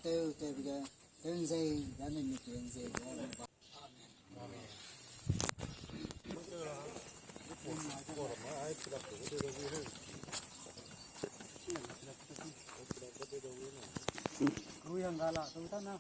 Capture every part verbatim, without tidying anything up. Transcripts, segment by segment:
Teu, teu ge, teu nzei, da ne mi teu nzei, da ne ba. Rui hang gala, teu ta na.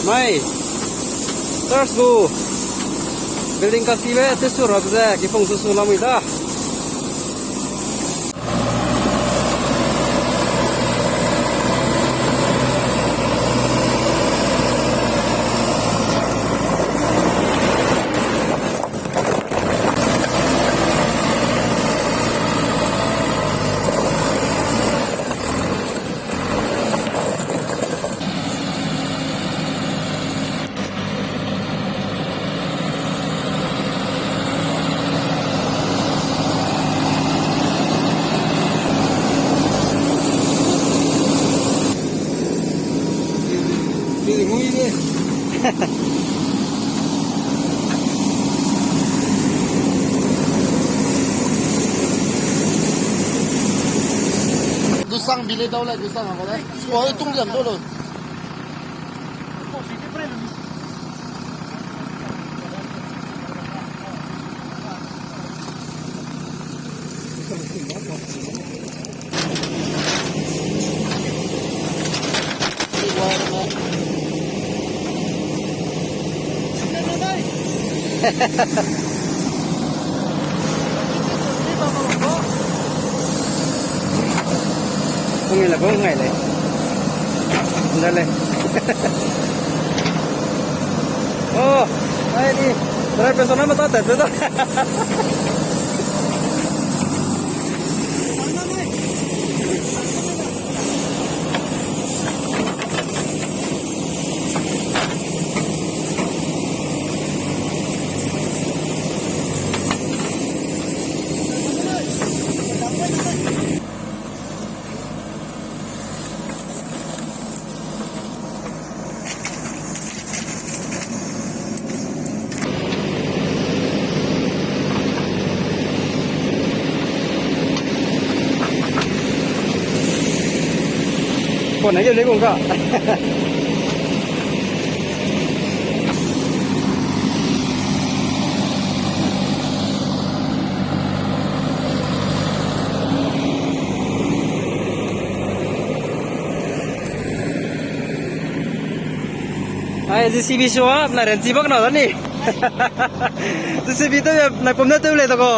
Mai, church gu building kasibe tesu rap ze, kipung susu lamui da. Dusang bile dau le, dusang ang le. Sua tung liam dau lo. Kung le, kung ngai le. Nda le. Oh, ai di. Driver sana mata tat da. Kone ge le kung ka. Ai, J C B sua, na ren chi bak na da ni. J C B te, na pum ne te le da ko.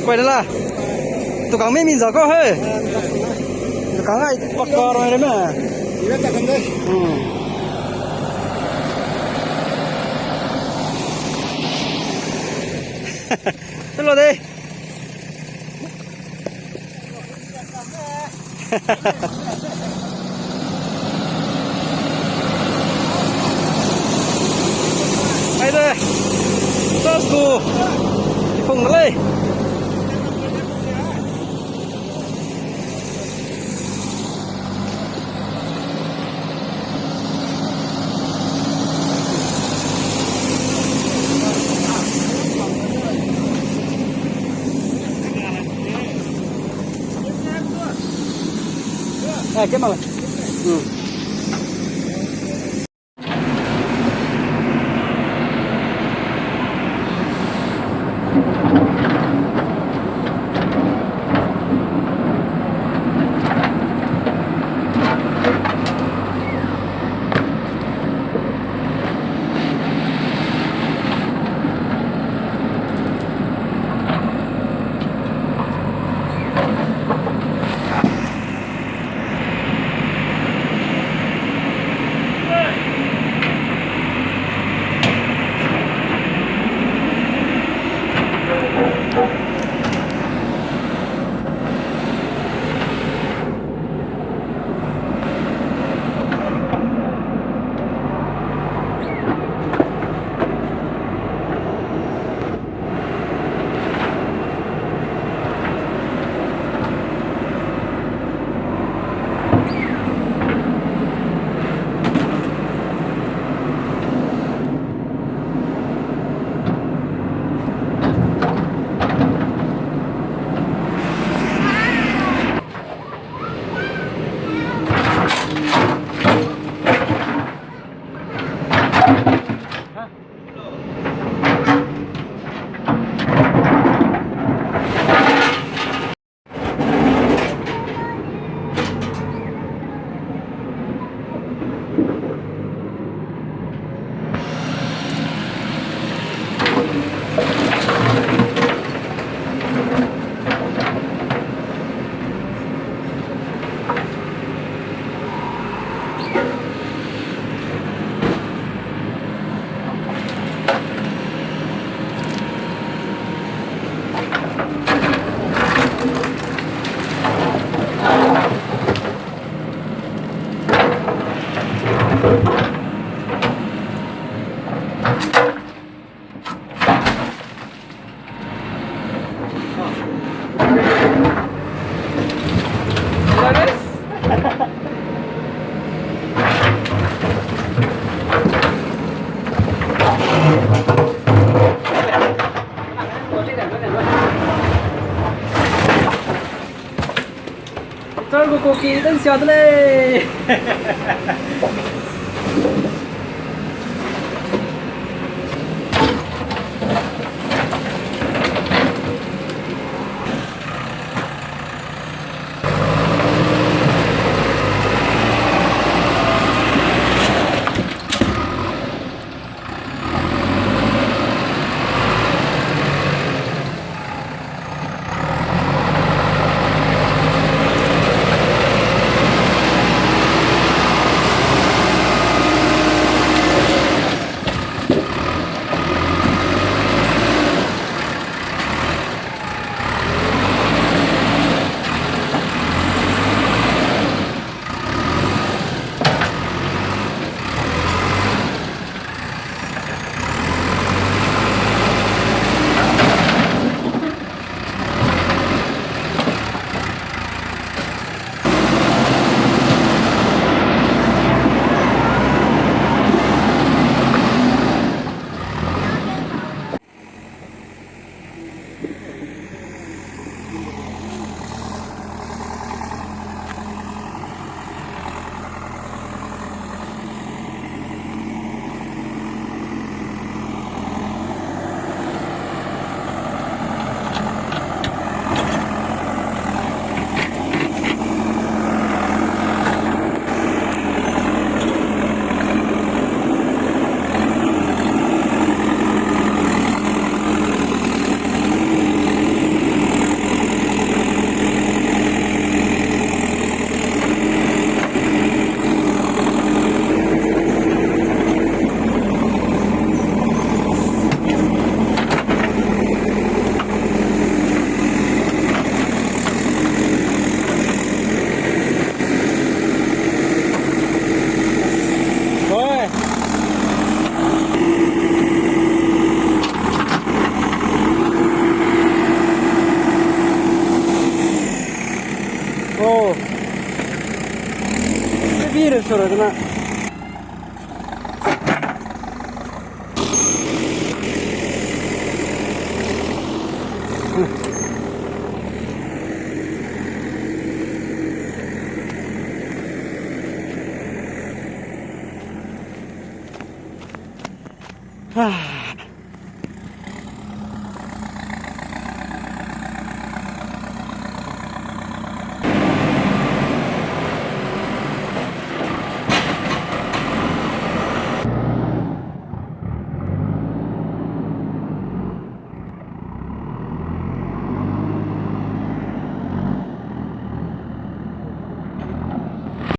Koi de la. Tu kang me min za ko he. Tu kang ai pakka roi de me. Hmm. Te lo de. Hai de. Stop go. Kung lei. Eh, ke ma. Hmm. Guitar gu koki dan sia de lei. Oi. Oh. Sebi re sura dena. A,